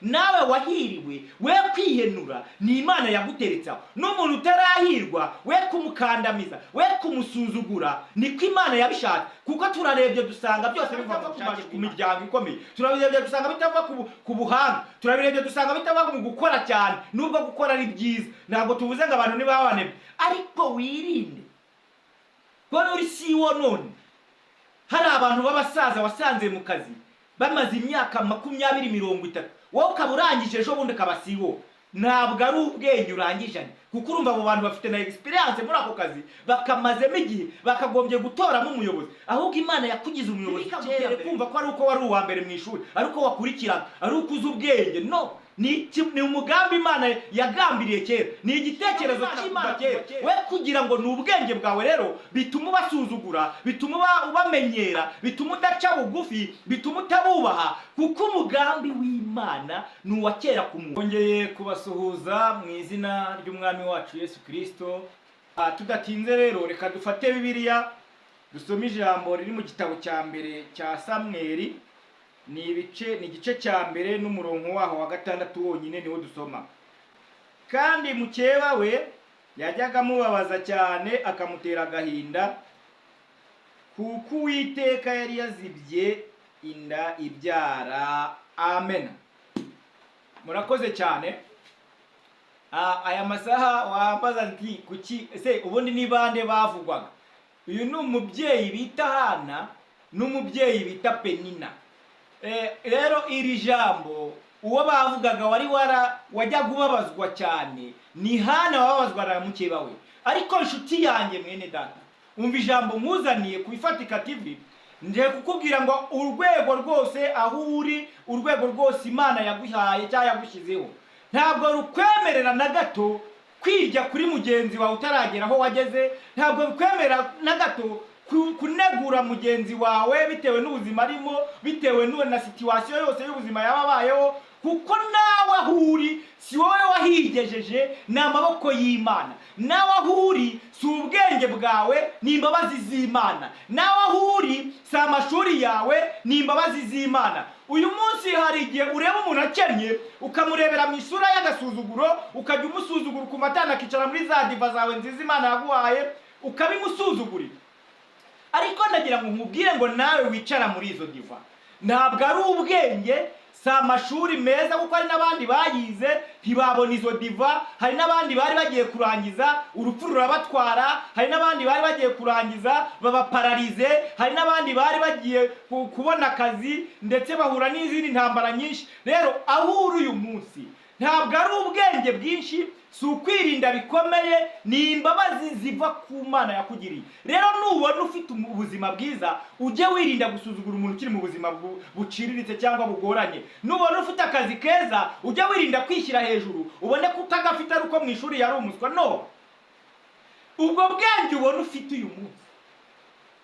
Nawe wahiriwe, we kwihenura, ni Imana yaguteretse aho. N'umuntu utarahirwa, we kumukandamiza, we kumusuzugura, niko Imana yabishatse. Kuko turarebye dusanga byose biva ku miryango ikomeye, turabirebye dusanga bitava ku buhanga, turabirebye dusanga bitava mu gukora cyane, nubwo gukora ari byiza, ntabwo tuvuze ngo abantu ntibabanebwe, ariko wirinde kubona uri siwo. None hari abantu b'abasaza wasanze mu kazi bamaze imyaka 20, 30, wowe ukaba urangije ejo bundi ukaba siwo. Ntabwo ari ubwenge urangijanye, kuko urumva abo bantu bafite na experience muri ako kazi, bakamazemo igihe, bakagombye gutoramo umuyobozi. Ahubwo Imana yakugize umuyobozi kera. Kumva ko ari uko wari uwa mbere mu ishuri, ari uko wakurikiraga, ari uko uzi ubwenge, no ni umugambi Imana yagambiriye kera, ni igitekerezo cy'Imana kera. We kugira ngo ni ubwenge bwawe rero bituma ubasuzugura, bituma ubamenyera, bituma udaca bugufi, bituma utabubaha, kuko umugambi w'Imana ni uwa kera ku muntu. Nongeye kubasuhuza mu izina ry'Umwami wacu Yesu Kirisito. Tudatinze rero, reka dufate Bibiliya dusome ijambo riri mu gitabo cya mbere cya Samweli, ni igice cya mbere n'umurongo waho wa 6 wonyine niwo dusoma. Kandi mukeba we yajyaga amubabaza cyane, akamutera agahinda, kuko Uwiteka yari yazibye inda ibyara. Amen. Murakoze cyane. Aya masaha wambaza nti kuki ese ubundi ni bande bavugwaga? Uyu ni umubyeyi bita Hana n'umubyeyi bita Penina. Rero iri jambo, uwo bavugaga wari wara wajyaga ubabazwa cyane ni Hana, wababazwa na mukeba we. Ariko nshuti yanjye, mwene data, umva ijambo nkuzaniye ku Ifatika TV. Ngiye kukubwira ngo urwego rwose aho uri, urwego rwose Imana yaguhaye cyangwa yagushyizeho, ntabwo rukwemerera na gato kwirya kuri mugenzi wawe utaragera aho wageze. Ntabwo bikwemerera na gato kunegura mugenzi wawe bitewe n'ubuzima arimo, bitewe na situation yose y'ubuzima yaba abayeho, kuko nawe aho uri si wowe wahigejeje, ni amaboko y'Imana. Nawe aho uri si ubwenge bwawe, ni imbabazi z'Imana. Nawe aho uri si amashuri yawe, ni imbabazi z'Imana. Uyu munsi hari igihe ureba umuntu akennye, ukamurebera mu isura y'agasuzuguro, ukajya umusuzugura, ukumva atanakicara muri za diva zawe nziza Imana yaguhaye, ukabimusuzugurira. Ariko ndagira ngo nkubwire ngo nawe wicara muri izo diva, ntabwo ari ubwenge, si amashuri meza, kuko hari n'abandi bayize ntibabona izo diva. Hari n'abandi bari bagiye kurangiza urupfu rurabatwara, hari n'abandi bari bagiye kurangiza babapararize, hari n'abandi bari bagiye kubona akazi ndetse bahura n'izindi ntambara nyinshi. Rero aho uri uyu munsi ntabwo ari ubwenge bwinshi, si ukwirinda bikomeye, ni imbabazi ziva ku Mana yakugiriye. Rero nubona ufite ubuzima bwiza, ujye wirinda gusuzugura umuntu ukiri mu buzima buciriritse cyangwa bugoranye. Nubona ufite akazi keza, ujye wirinda kwishyira hejuru, ubone ko utagafite ari uko mu ishuri yari umuswa. No ubwo bwenge ubona ufite uyu munsi,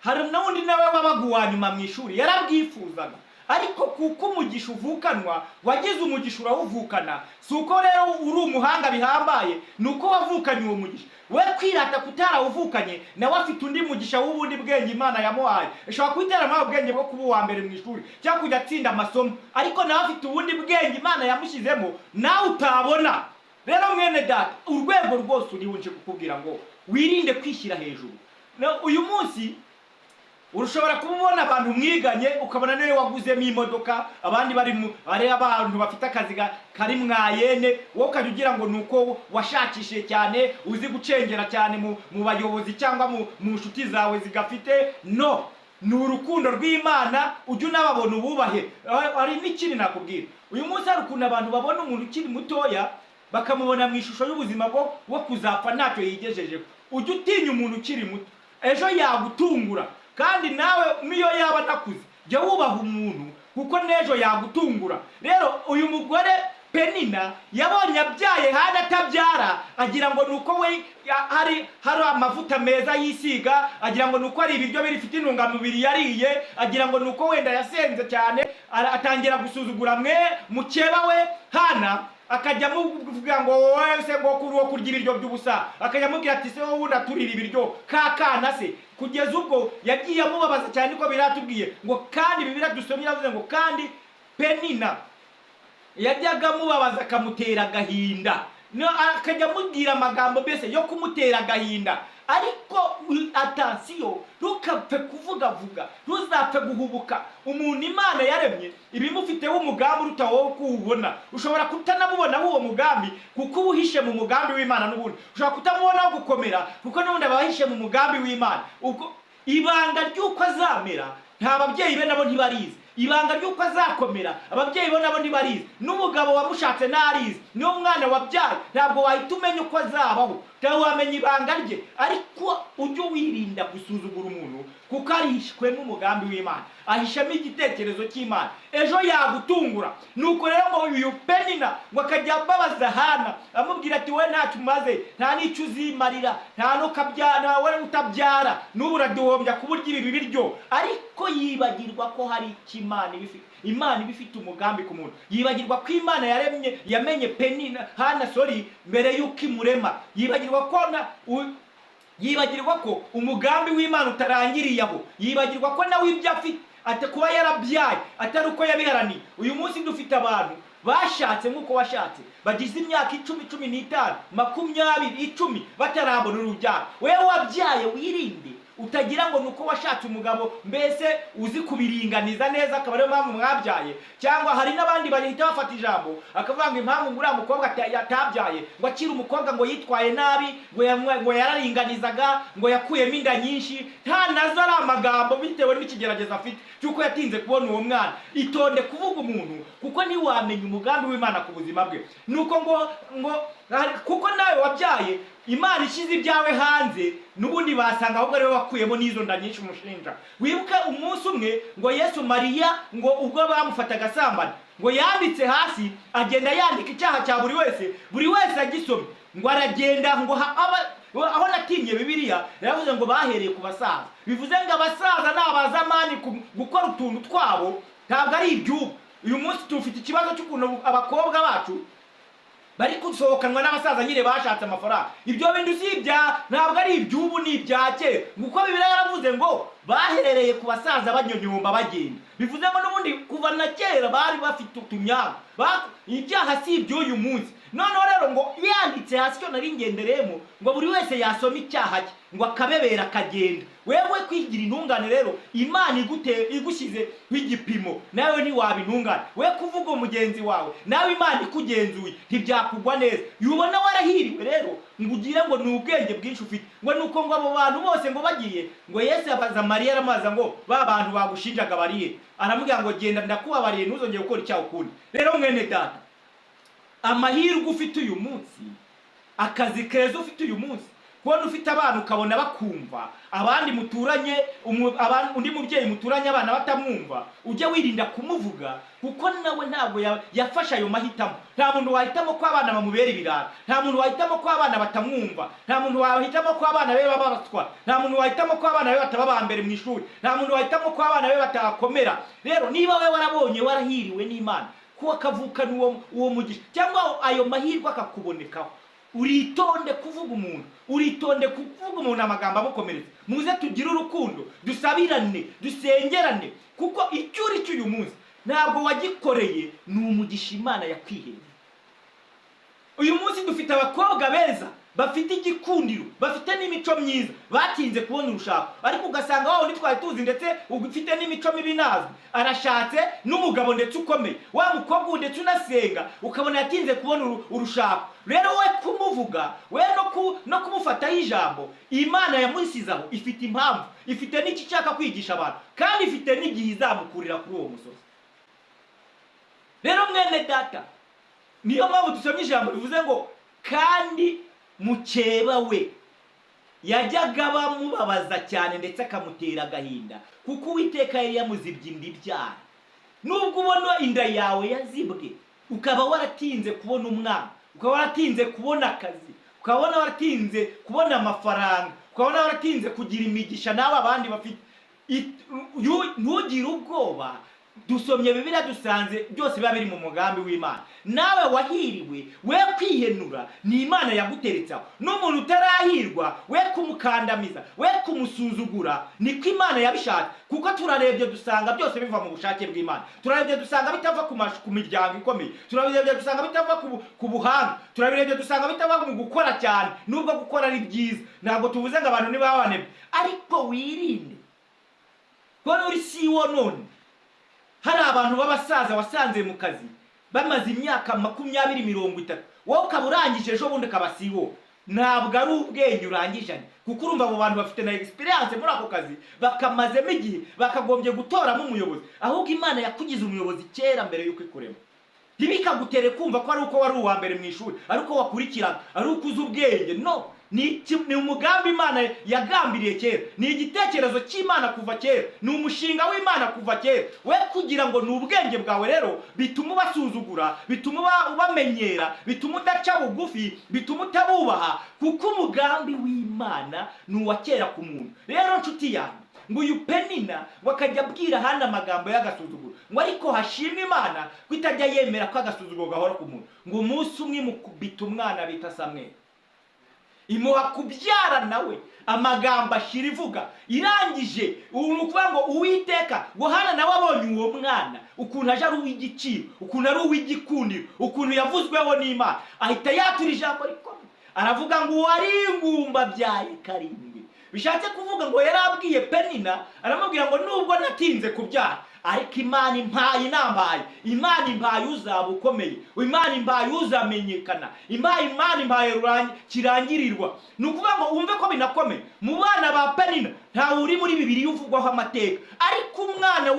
hari n'undi nawe wabaga uwa nyuma mu ishuri yarabwifuzaga, ariko kuko umugisha uvukanwa, wagize umugisha urawuvukana. Si uko rero uri umuhanga bihambaye, ni uko wavukanye uwo mugisha. We kwirata kutarawuvukanye, nawe afite undi mugisha w'ubundi bwenge Imana yamuhaye. Ishobora kuba muri ubwenge bwo kuba uwa mbere mu ishuri cyangwa kujya atsinda amasomo, ariko nawe afite ubundi bwenge Imana yamushyizemo nawe utabona. Rero mwene data, urwego rwose uriho, nje kukubwira ngo wirinde kwishyira hejuru. Uyu munsi ushobora kuba ubona abantu mwiganye, ukabona niwe waguzemo imodoka, abandi bari ari abantu bafite akazi kari mwayene, wowe ukajya ugira ngo ni uko washakishije cyane, uzi gucengera cyane mu bayobozi cyangwa mu nshuti zawe zigafite. No ni urukundo rw'Imana, ujye unababona ububahe. Hari n'ikindi nakubwira, uyu munsi hari ukuntu abantu babona umuntu ukiri mutoya bakamubona mu ishusho y'ubuzima bwo kuzapfa ntacyo yigejejeho. Ujye utinya umuntu ukiri muto, ejo yagutungura. Kandi nawe niyo yaba anakuze, jya wubaha umuntu kuko n'ejo yagutungura. Rero uyu mugore Penina yabonye abyaye Hana atabyara, agira ngo ni uko we hari amavuta meza yisiga, agira ngo ni uko ari ibiryo bifite intungamubiri yariye, agira ngo ni uko wenda yasenze cyane, atangira gusuzugura mwe mukeba we Hana, akajya amuvuga ngo wowe se ngo kuri uwo kurya ibiryo by'ubusa, akajya amubwira ati se wowe unaturira ibiryo ka kana se. Kugeza ubwo yagiye amubabaza cyane, ko biratubwiye ngo kandi Bibiliya dusomye iravuze ngo kandi Penina Yajyaga amubabaza, akamutera agahinda, akajya amubwira amagambo mbese yo kumutera agahinda. Ariko attention, ntukapfe kuvugavuga, ntuzapfe guhubuka. Umuntu Imana yaremye ibimufiteho umugambi uruta wowe kuwubona. Ushobora kutanamubonaho uwo mugambi kuko uba uhishe mu mugambi w'Imana. N'ubundi ushobora kutamubonaho gukomera kuko n'ubundi aba ahishe mu mugambi w'Imana. Ubwo ibanga ry'uko azamera, nta babyeyi be nabo ntibarizi. Ibanga ry'uko azakomera, ababyeyi be nabo ntibarizi, n'umugabo wamushatse ntarizi, n'umwana wabyaye ntabwo wahita umenya uko azabaho, ntabwo wamenya ibanga rye. Ariko ujye wirinda gusuzugura umuntu kuko arishwemo umugambi w'Imana, ahishamo igitekerezo cy'Imana, ejo yagutungura. Nuko rero ngo uyu Penina ngo akajya ababaza Hana, amubwira ati: "Wowe ntacyo umaze, nta n'icyo uzimarira, nta n'ukabyara, ntawe utabyara, n'ubu uraduhombya ku buryo ibi biryo." Ariko yibagirwa ko hari icyo Imana iba ifite. Imana iba ifite umugambi ku muntu. Yibagirwa ko Imana yaremye, yamenye Penina, Hana, sorry, mbere y'uko imurema. Yibagirwa ko umugambi w'Imana utarangiriye aho. Yibagirwa ko nawe ibyo afite ati kuba yarabyaye atari uko yabiharaniye. Uyu munsi dufite abantu bashatse nk'uko washatse, bagize imyaka 10, 15, 20, 10 batarabona urubyaro. Wewe wabyaye, wirinde utagira ngo nuko washatse umugabo mbese uzi kubiringaniza neza akaba ariyo mpamvu mwabyaye. Cyangwa hari n'abandi bahita bafata ijambo akavuga ngo impamvu ngo uriya mukobwa atabyaye, ngo akiri umukobwa ngo yitwaye nabi, ngo yararinganizaga, ngo yakuyemo inda nyinshi. Nta nazo ari amagambo bitewe n'ikigeragezo afite cy'uko yatinze kubona uwo mwana. Itonde kuvuga umuntu kuko ntiwamenya umugambi w'Imana ku buzima bwe. Nuko ngo kuko nawe wabyaye, Imana ishyize ibyawe hanze, n'ubundi basanga ahubwo ariwe wakuyemo n'izo nda nyinshi umushinja. Wibuke umunsi umwe ngo Yesu, Mariya ngo ubwo bamufataga asambana, ngo yanditse hasi, agenda yandika icyaha cya buri wese, buri wese agisomye. Ngo aragenda ngo aho natinye Bibiliya yaravuze ngo bahereye ku basaza. Bivuze ngo abasaza ni abazamani gukora utuntu twabo, ntabwo ari iby'ubu. Uyu munsi tufite ikibazo cy'ukuntu abakobwa bacu bari gusohokanwa n'abasaza nyine bashatse amafaranga. Ibyo bintu si ibya, ntabwo ari iby'ubu, ni ibya kera, kuko Bibiliya yaravuze ngo baherereye ku basaza banyonyomba bagenda. Bivuze ngo n'ubundi kuva na kera bari bafite utunyanga. Ibyaha si iby'uyu munsi. Noneho rero ngo yanditse hasi, icyo nari ngendereyemo, ngo buri wese yasoma icyaha cye ngo akabebera akagenda. Wewe kwigira intungane rero, Imana igushyize nk'igipimo, nawe ntiwaba intungane. We kuvuga mugenzi wawe, nawe Imana ikugenzuye ntibyakugwa neza. Yubona warahiriwe rero ngo ugire ngo ni ubwenge bwinshi ufite, ngo nuko ngo abo bantu bose ngo bagiye, ngo Yesu abaza Mariya, aramubaza ngo: "Ba bantu bagushinjaga bariye?" Aramubwira ngo: "Genda, ndakubabariye, ntuzongere gukora icyaha ukundi." Rero mwene data, amahirwe ufite uyu munsi, akazi keza ufite uyu munsi, kubona ufite abana ukabona bakumva, abandi muturanye, undi mubyeyi muturanye abana batamwumva, ujye wirinda kumuvuga kuko nawe ntabwo yafashe ayo mahitamo. Nta muntu wahitamo ko abana bamubera ibirara, nta muntu wahitamo ko abana batamwumva, nta muntu wahitamo ko abana be baba baswa, nta muntu wahitamo ko abana be bataba aba mbere mu ishuri, nta muntu wahitamo ko abana be batakomera. Rero niba we warabonye warahiriwe n'Imana ko akavukana uwo mugisha cyangwa ayo mahirwe akakubonekaho, uritonde kuvuga umuntu, uritonde kuvuga umuntu amagambo amukomeretsa. Muze tugire urukundo, dusabirane, dusengerane, kuko icyo uri cyo uyu munsi ntabwo wagikoreye, ni umugisha Imana yakwihereye. Uyu munsi dufite abakobwa beza bafite igikundiro, bafite n'imico myiza, batinze kubona urushako, ariko ugasanga wa wundi twari tuzi ndetse ufite n'imico mibi nazwi arashatse n'umugabo ndetse ukomeye. Wa mukobwa ndetse unasenga ukabona yatinze kubona urushako. Rero we kumuvuga, we no kumufataho ijambo, Imana yamusize aho ifite impamvu, ifite n'icyo ishaka kwigisha abantu, kandi ifite n'igihe izamukurira kuri uwo musozi. Rero mwene data, niyo mpamvu dusomye ijambo rivuze ngo kandi mukeba we yajyaga bamubabaza cyane ndetse akamutera agahinda kuko Uwiteka yari yamuzibye inda ibyara. Nubwo ubona inda yawe yazibwe, ukaba waratinze kubona umwana, ukaba waratinze kubona akazi, ukabona waratinze kubona amafaranga, ukabona waratinze kugira imigisha nawe abandi bafite, ntugire ubwoba. Dusomye Bibiliya, dusanze byose biba biri mu mugambi w'Imana. Nawe wahiriwe, we kwihenura, ni Imana yaguteretse aho. N'umuntu utarahirwa, we kumukandamiza, we kumusuzugura, niko Imana yabishatse. Kuko turarebye dusanga byose biva mu bushake bw'Imana. Turarebye dusanga bitava ku miryango ikomeye. Turarebye dusanga bitava ku buhanga. Turabirebye dusanga bitava mu gukora cyane, nubwo gukora ari byiza. Ntabwo tuvuze ngo abantu ntibabanebwe, ariko wirinde kubona uri siwo. None hari abantu b'abasaza wasanze mu kazi bamaze imyaka 20, 30, wowe ukaba urangije ejo bundi ukaba siwo. Ntabwo ari ubwenge urangijanye, kuko urumva abo bantu bafite na experience muri ako kazi, bakamazemo igihe, bakagombye gutoramo umuyobozi. Ahubwo Imana yakugize umuyobozi kera mbere y'uko ikurema. Ntibikagutere kumva ko ari uko wari uwa mbere mu ishuri, ari uko wakurikirana, ari uko uzi ubwenge. No, ni umugambi Imana yagambiriye kera, ni igitekerezo cy'Imana kuva kera, ni umushinga w'Imana kuva kera. We kugira ngo ni ubwenge bwawe rero bituma ubasuzugura, bituma ubamenyera, bituma udaca bugufi, bituma utabubaha, kuko umugambi w'Imana ni uwa kera ku muntu. Rero nshuti yanjye, ngo uyu Penina bakajya abwira Hana amagambo y'agasuzuguro, ngo ariko hashimwe Imana ko itajya yemera ko agasuzuguro gahora ku muntu. Ngo umunsi umwe imukubita umwana bita Samweli, imuha kubyara nawe, amagambo ashira ivuga irangije. Ubu ni ukuvuga ngo Uwiteka, ngo Hana nawe abonye uwo mwana ukuntu aje ari uw'igiciro, ukuntu ari uw'igikundiro, ukuntu yavuzweho n'Imana, ahita yatura ijambo rikomeye, aravuga ngo uwari ingumba abyaye karindwi. Bishatse kuvuga ngo yari abwiye Penina, aramubwira ngo nubwo natinze kubyara, ariko Imana impaye inambaye, Imana impaye uzaba ukomeye, Imana impaye uzamenyekana, Imana impaye kirangirirwa. Ni ukuvuga ngo wumve ko binakomeye. Mu bana ba Penina ntawe uri muri Bibiliya uvugwaho amateka, ariko umwana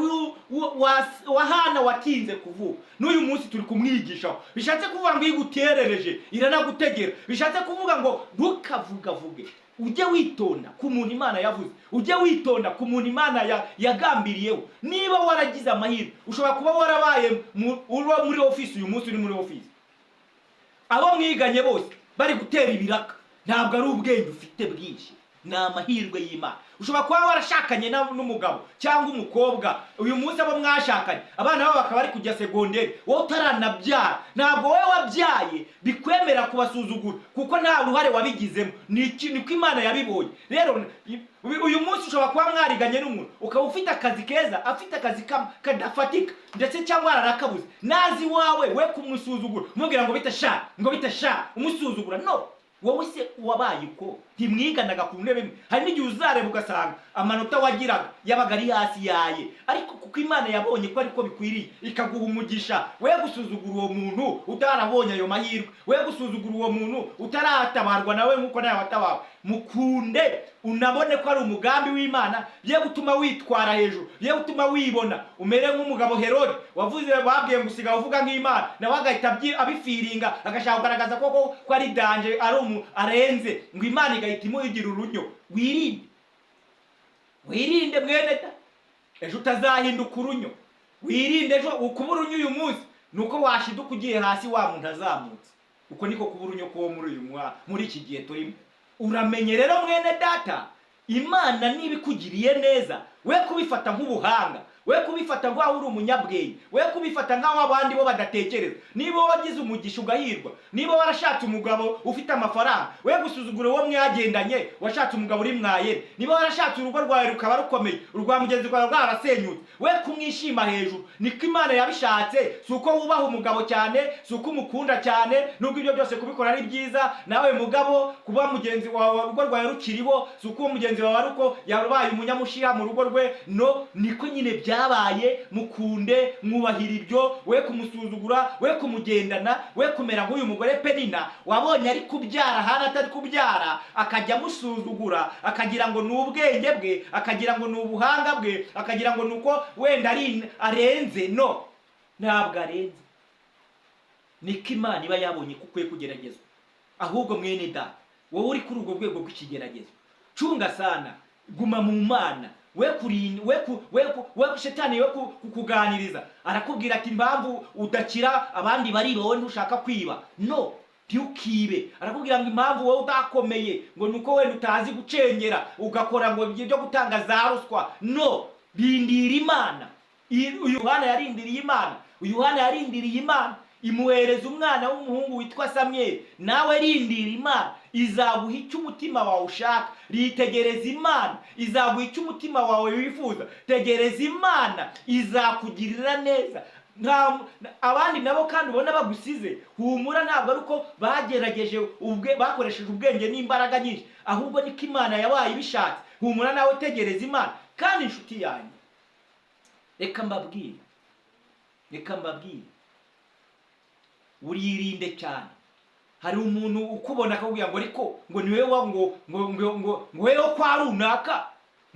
wa Hana watinze kuvuka n'uyu munsi turi kumwigishaho. Bishatse kuvuga ngo iyo iguterereje iranagutegera. Bishatse kuvuga ngo ntukavugavuge, ujye witonda ku muntu Imana yavuze, ujye witonda ku muntu Imana yagambiriyeho. Niba waragize amahirwe, ushobora kuba warabaye muri ofisi, uyu munsi uri muri ofisi, abo mwiganye bose bari gutera ibiraka, ntabwo ari ubwenge ufite bwinshi, ni amahirwe y'Imana. Ushobora kuba warashakanye n'umugabo cyangwa umukobwa, uyu munsi abo mwashakanye abana babo bakaba bari kujya segonderi, wowe utaranabyara. Ntabwo wowe wabyaye bikwemera kubasuzugura, kuko nta ruhare wabigizemo, niko Imana yabibonye. Rero uyu munsi ushobora kuba mwariganye n'umuntu, ukaba ufite akazi keza, afite akazi kadafatika ndetse cyangwa ararakabuze, nazi wawe we kumusuzugura umubwira ngo bita sha, ngo bita sha, umusuzugura. No, wowe se wabaye uko ntimwiganaga ku ntebe imwe. Hari n'igihe uzareba ugasanga amanota wagiraga yabaga ari hasi yaye, ariko kuko Imana yabonye ko ariko bikwiriye ikaguha umugisha. We gusuzugura uwo muntu utarabonye ayo mahirwe, we gusuzugura uwo muntu utaratabarwa nawe nk'uko nawe watabawe. Mukunde unabone ko ari umugambi w'Imana, bye gutuma witwara hejuru, bye gutuma wibona umere nk'umugabo Herode wavuze, babwiye ngo usigaye uvuga nk'Imana, nawe agahita abifiringa, agashaka kugaragaza koko ko ari danger, ari umu arenze, ngo Imana igahita imugira urunyo. Wirinde, wirinde mwene da, ejo utazahinduka urunyo. Wirinde ejo ukuba urunyo uyu munsi nuko washiduka ugiye hasi wa muntu azamutse. Uko niko kuba urunyo kuwo muri uyu muri iki gihe turimo. Uramenye rero mwene data, Imana niba ikugiriye neza, we kubifata nk'ubuhanga, we kubifata nk'aho uri umunyabwenge, we kubifata nk'aho abandi bo badatekereza. Niba wagize umugisha ugahirwa, niba warashatse umugabo ufite amafaranga, we gusuzugura uwo mwagendanye washatse umugabo uri mwaye. Niba warashatse urugo rwawe rukaba rukomeye, urwa mugenzi wawe rwarasenyutse, we kumwishima hejuru. Niko Imana yabishatse. Si uko wubaha umugabo cyane, si uko umukunda cyane, nubwo ibyo byose kubikora ari byiza. Nawe mugabo, kuba mugenzi wawe urugo rwawe rukiriho, si uko mugenzi wawe ari uko yabaye umunyamushiha mu rugo rwe. No, niko nyine byabaye. Mukunde, mwubahira ibyo, we kumusuzugura, we kumugendana, we kumera nk'uyu mugore Penina wabonye ari kubyara Hana atari kubyara, akajya amusuzugura, akagira ngo ni ubwenge bwe, akagira ngo ni ubuhanga bwe, akagira ngo ni uko wenda arenze. No, ntabwo arenze, niko Imana iba yabonye ko ukwiye kugeragezwa. Ahubwo mwene data, wowe uri kuri urwo rwego rw'ikigeragezo, cunga sana, guma mu Mana. We kurinda, we shetani we kukuganiriza, arakubwira ati impamvu udakira abandi bariba wowe ntushaka kwiba. No, ntukibe. Arakubwira ngo impamvu wowe udakomeye ngo nuko wenda utazi gucengera ugakora ngo ibyo gutanga za ruswa. No, rindira Imana. Uyu Yohana yarindiriye Imana, uyu Yohana yarindiriye Imana imuhereza umwana w'umuhungu witwa Samweli. Nawe rindira Imana, izaguha icyo umutima wawe ushaka. Ritegereza Imana, izaguha icyo umutima wawe wifuza. Tegereza Imana, izakugirira neza. Abandi nabo kandi ubona bagusize, humura, ntabwo ari uko bagerageje bakoresheje ubwenge n'imbaraga nyinshi, ahubwo niko Imana yabaye ibishatse. Humura nawe, tegereza Imana. Kandi inshuti yanjye, reka mbabwire, reka mbabwire, uririnde cyane. Hari umuntu ukubona akakubwira ngo ariko ngo ni wowe, ngo ngo ngo ngo ngo wewe kwa runaka,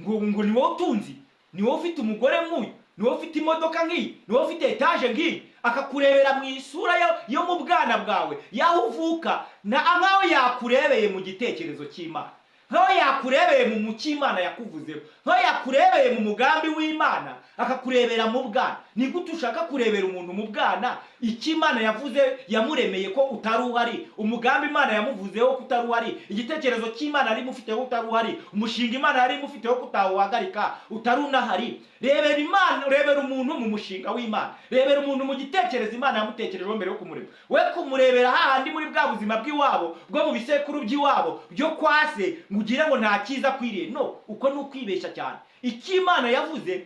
ngo ngo ni wowe utunzi, ni wowe ufite umugore nk'uyu, ni wowe ufite imodoka nk'iyi, ni wowe ufite etaje nk'iyi. Akakurebera mu isura yo mu bwana bwawe, y'aho uvuka, na nkaho yakurebeye mu gitekerezo cy'Imana, nkaho yakurebeye mu cy'Imana yakuvuzeho, nkaho yakurebeye mu mugambi w'Imana, akakurebera mu bwana. Ni gute ushaka kurebera umuntu mu bwana icyo Imana yavuze yamuremeye ko utari uhari, umugambi Imana yamuvuzeho ko utari uhari, igitekerezo cy'Imana yari imufiteho ko utari uhari, umushinga Imana yari imufiteho ko utawuhagarika utari unahari? Rebera Imana, rebera umuntu mu mushinga w'Imana, rebera umuntu mu gitekerezo Imana yamutekerejeho mbere yo kumurema. We kumurebera hahandi muri bwa buzima bw'iwabo, bwo mu bisekuru by'iwabo, byo kwa se, ngo ugire ngo nta cyiza akwiriye. No, uko ni ukwibeshya cyane. Icyo Imana yavuze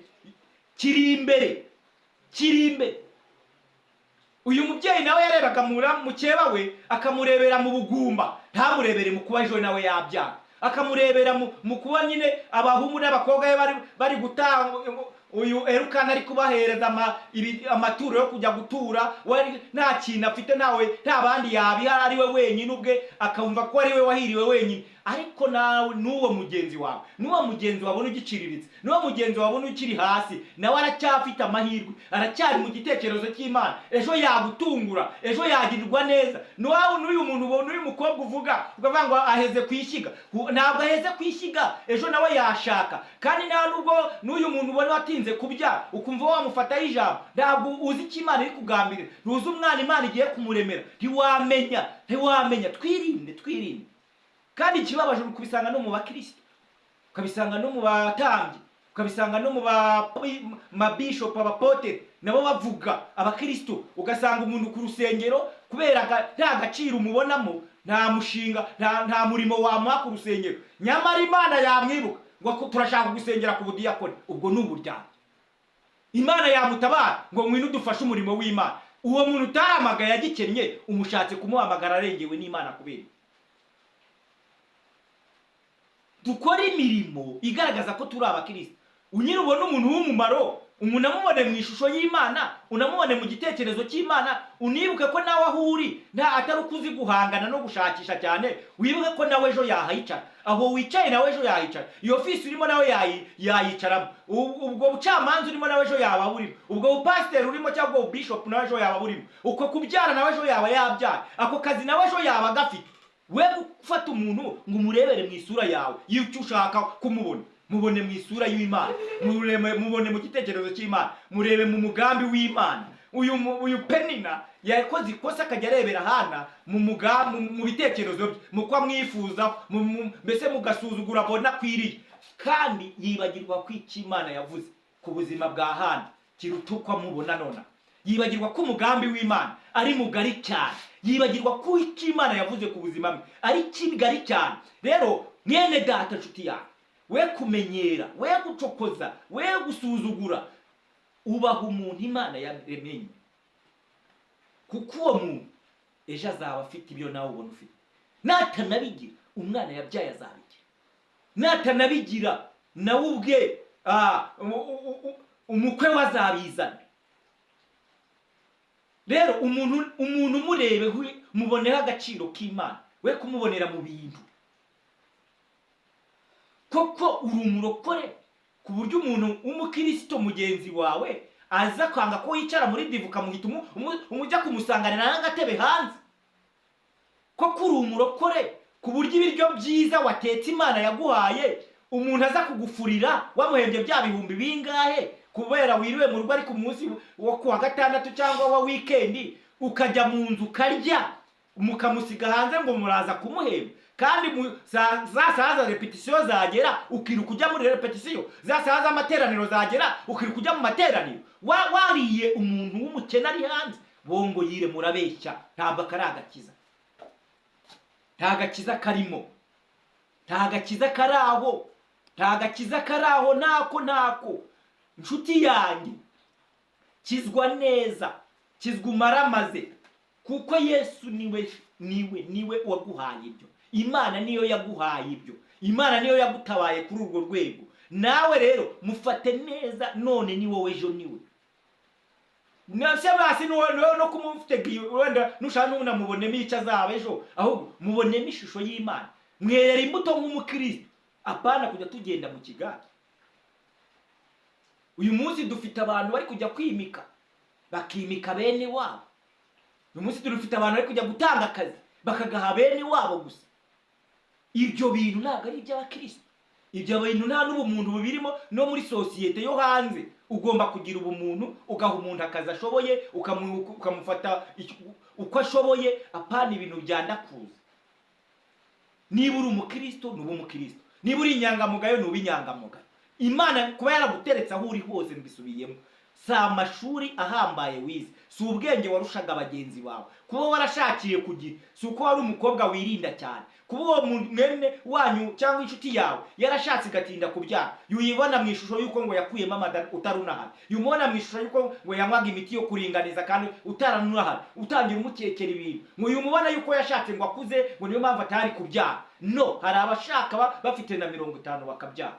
kiri imbere, kiri imbere. Uyu mubyeyi nawe yarebaga mukeba we, akamurebera mu bugumba, ntamurebere mu kuba ejo nawe yabyara, akamurebera mu kuba nyine abahungu n'abakobwa be bari gutanga, uyu Elukana ari kubahereza amaturo yo kujya gutura, we nta kintu afite, ntawe, nta bandi yabiha, ari we wenyine ubwe, akumva ko ari we wahiriwe wenyine. Ariko nawe n'uwo mugenzi wawe, n'uwo mugenzi wabona ugiciriritse, n'uwo mugenzi wabona ukiri hasi, nawe aracyafite amahirwe, aracyari mu gitekerezo cy'Imana. Ejo yagutungura, ejo yagirirwa neza. N'uwawe n'uyu muntu ubona, n'uyu mukobwa uvuga ukavuga ngo aheze ku ishyiga, ntabwo aheze ku ishyiga, ejo nawe yashaka. Kandi nta nubwo n'uyu muntu ubona watinze kubyara ukumva wamufataho ijambo, ntabwo uzi icyo Imana iri kugambirira, ntuzi umwana Imana igiye kumuremera, ntiwamenya, ntiwamenya. Twirinde, twirinde. Kandi ikibabaje uri kubisanga no mu bakristo, ukabisanga no mu batambyi, ukabisanga no mu mabishopu, abapotere, nabo bavuga abakristo. Ugasanga umuntu ku rusengero kubera nta gaciro umubonamo, nta mushinga, nta murimo wamuha ku rusengero, nyamara Imana yamwibuka ngo turashaka gusengera ku budiyakoni, ubwo ni uburyarya. Imana yamutabara ngo ngwino udufashe umurimo w'Imana. Uwo muntu utahamagaye agikennye, umushatse kumuhamagara arengewe n'Imana. Kubera dukora imirimo igaragaza ko turi abakristo. Unyiri ubona umuntu w'umumaro, umuntu amubone mu ishusho y'Imana, unamubone mu gitekerezo cy'Imana, unibuke ko nawe aho uri nta atari uko uzi guhangana no gushakisha cyane, wibuke ko nawe ejo yahicara, aho wicaye nawe ejo yahicara, iyo ofisi urimo nawe yayicaramo, ubwo bucamanza urimo nawe ejo yaba burimo, ubwo bupasiteri urimo cyangwa ubwo bishop nawe ejo yaba burimo, uko kubyara nawe ejo yaba yabyara, ako kazi nawe ejo yaba gafite. We gufata umuntu ngo umurebere mu isura yawe y'icyo ushaka kumubona, mubone mu isura y'Imana, mubone mu gitekerezo cy'Imana, murebe mu mugambi w'Imana. Uyu Penina yakoze ikosa akajya arebera Hana mu mugambi, mu bitekerezo bye, mu ko amwifuza, mbese mugasuzugura abona akwiriye, kandi yibagirwa ko icyo Imana yavuze ku buzima bwa Hana kiruta uko amubona nona. Yibagirwa ko umugambi w'Imana ari mugari cyane, yibagirwa ko icyo Imana yavuze ku buzima bwe ari kigari cyane. Rero mwene data, nshuti yawe, we kumenyera, we gucokoza, we gusuzugura, ubaha umuntu Imana yaremye, kuko uwo muntu ejo azaba afite ibyo nawe ubona ufite. Natanabigira, umwana yabyaye azabigira, natanabigira nawe ubwe umukwe we azabizana. Rero umuntu umurebe muboneho agaciro k'Imana, we kumubonera mu bintu. Koko uri umurokore ku buryo umuntu w'umukristo mugenzi wawe aza kwanga ko yicara muri divu ukamuhita umujya kumusanganira n'agatebe hanze. Koko uri umurokore ku buryo ibiryo byiza watetse Imana yaguhaye umuntu aza kugufurira wamuhembye bya bihumbi bingahe kubera wiriwe mu rugo ari ku munsi wo kuwa gatandatu cyangwa wa weekend, ukajya mu nzu ukarya mukamusiga hanze ngo muraza kumuhemba. Kandi za saha za repetisiyo zagera ukiruka ujya muri repetisiyo, za saha z'amateraniro zagera ukiruka ujya mu materaniro. Wariye umuntu w'umukene ari hanze. Bongo yire, murabeshya, ntabwo akari agakiza. Nta gakiza karimo, nta gakiza kari aho, nta gakiza kari aho, ntako. Inshuti yanjye, kizwa neza, kizwa umaramaze, kuko Yesu niwe waguhaye ibyo. Imana niyo yaguhaye ibyo, Imana niyo yagutabaye kuri urwo rwego. Nawe rero mufate neza, none ni wowe, ejo niwe. Nase basi no kumufite wenda nushaka n'unamubonemo icyo azaba ejo, ahubwo mubonemo ishusho y'Imana, mwerera imbuto nk'umukristo, apana kujya tugenda mu kigare. Uyu munsi dufite abantu bari kujya kwimika, bakimika bene wabo. Uyu munsi dufite abantu bari kujya gutanga akazi, bakagaha bene wabo gusa. Ibyo bintu ntabwo ari iby'abakristo. Ibyo bintu nta n'ubumuntu bubirimo. No muri sosiyete yo hanze ugomba kugira ubumuntu, ugaha umuntu akazi ashoboye, ukamufata uko ashoboye, apana ibintu byandakuza. Niba uri umukristo nuba umukristo, niba uri inyangamugayo nuba inyangamugayo. Imana kuba yaraguteretse aho uri hose, mbisubiyemo, si amashuri ahambaye wize, si ubwenge warushaga bagenzi bawe, kuba warashakiye kugira, si uko wari umukobwa wirinda cyane, kuba uwo mwene wanyu cyangwa inshuti yawe yarashatse igatinda kubyara, yuyibona mu ishusho y'uko ngo yakuyemo amada utarunahari, yumubona mu ishusho y'uko ngo yanywaga imiti yo kuringaniza kandi utaranunahari, utangira umukekera ibintu, ngo yumubona yuko yashatse ngo akuze, ngo niyo mpamvu atari kubyara. No, hari abashaka bafite na 50 bakabyara.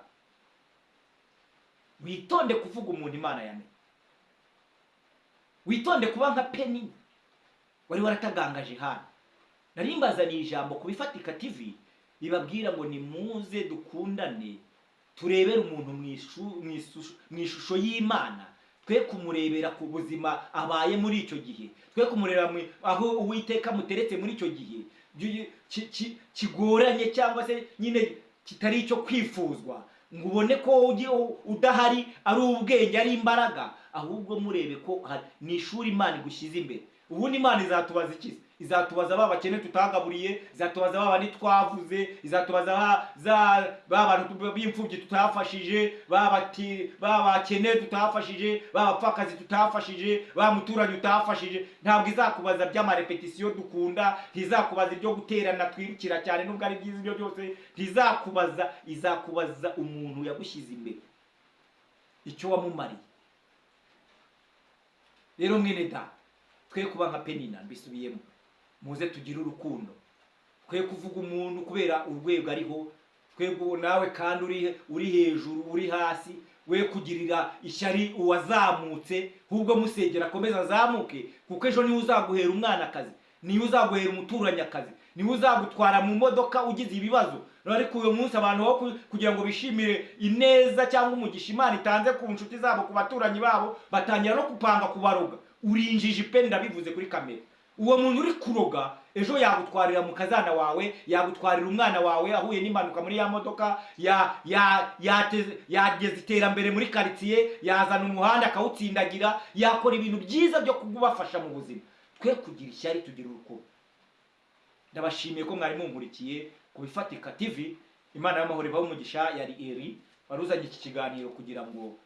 Witonde kuvuga umuntu Imana yamenye. Witonde kuba nka Penina wari waratagangaje hano. Nari mbazaniye ijambo ku Bifatika TV ribabwira ngo nimuze dukundane, turebere umuntu mu ishusho y'Imana, twe kumurebera ku buzima abaye muri icyo gihe, twe kumureba aho Uwiteka muteretse muri icyo gihe kigoranye cyangwa se nyine kitari icyo kwifuzwa, ngo ubone ko udahari ari ubwenge ari imbaraga, ahubwo murebe ko ni ishuri Imana igushyize imbere. Ubundi Imana izatubaza iki? Izatubaza ba bakene tutagaburiye, izatubaza ba bandi twavuze, izatubaza ba bantu b'imfubyi tutafashije, ba bakene tutafashije, ba bapfakazi tutafashije, ba muturanyi utafashije. Ntabwo izakubaza by'amarepetisiyo dukunda, ntizakubaza ibyo guterana twirukira cyane nubwo ari byiza ibyo byose, ntizakubaza, izakubaza umuntu yagushyize imbere, icyo wamumariye. Rero mwene data, twe kuba nka Penina, mbisubiyemo, muze tugire urukundo, twe kuvuga umuntu kubera urwego ariho, twe nawe kandi uri hejuru uri hasi, we kugirira ishyari uwazamutse, ahubwo musegera akomeza azamuke, kuko ejo niwe uzaguhera umwana akazi, niwe uzaguhera umuturanyi akazi, niwe uzagutwara mu modoka ugize ibibazo. Ariko uyu munsi abantu aho kugira ngo bishimire ineza cyangwa umugisha Imana itanze ku nshuti zabo, ku baturanyi babo, batangira no kupanga kubaroga. Urinjije pe, ndabivuze kuri kamera. Uwo muntu uri kuroga ejo yagutwarira mu kazana wawe, yagutwarira umwana wawe ahuye n'impanuka muri ya modoka, yageza iterambere muri quartier, yazana umuhanda akawutsindagira, yakora ibintu byiza byo kubafasha mu buzima. Twe kugira ishyari, tugira urukundo. Ndabashimiye ko mwari munkurikiye ku Bifatika TV. Imana y'amahoro ibahe umugisha. Yari Eri waruzanye iki kiganiro kugira ngo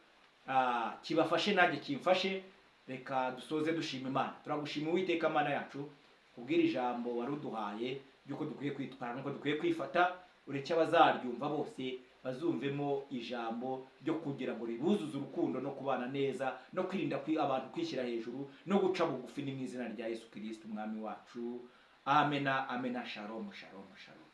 kibafashe nanjye kimfashe. Reka dusoze dushima Imana. Turagushima Uwiteka Mana yacu kubwira ijambo waruduhaye by'uko dukwiye kwitwara nuko dukwiye kwifata. Ureke abazaryumva bose bazumvemo ijambo ryo kugira ngo ribuzuze urukundo no kubana neza no kwirinda abantu kwishyira hejuru no guca bugufi. Ni mu izina rya Yesu Kristo Umwami wacu. Amena, amena. Shalom, shalom, shalom.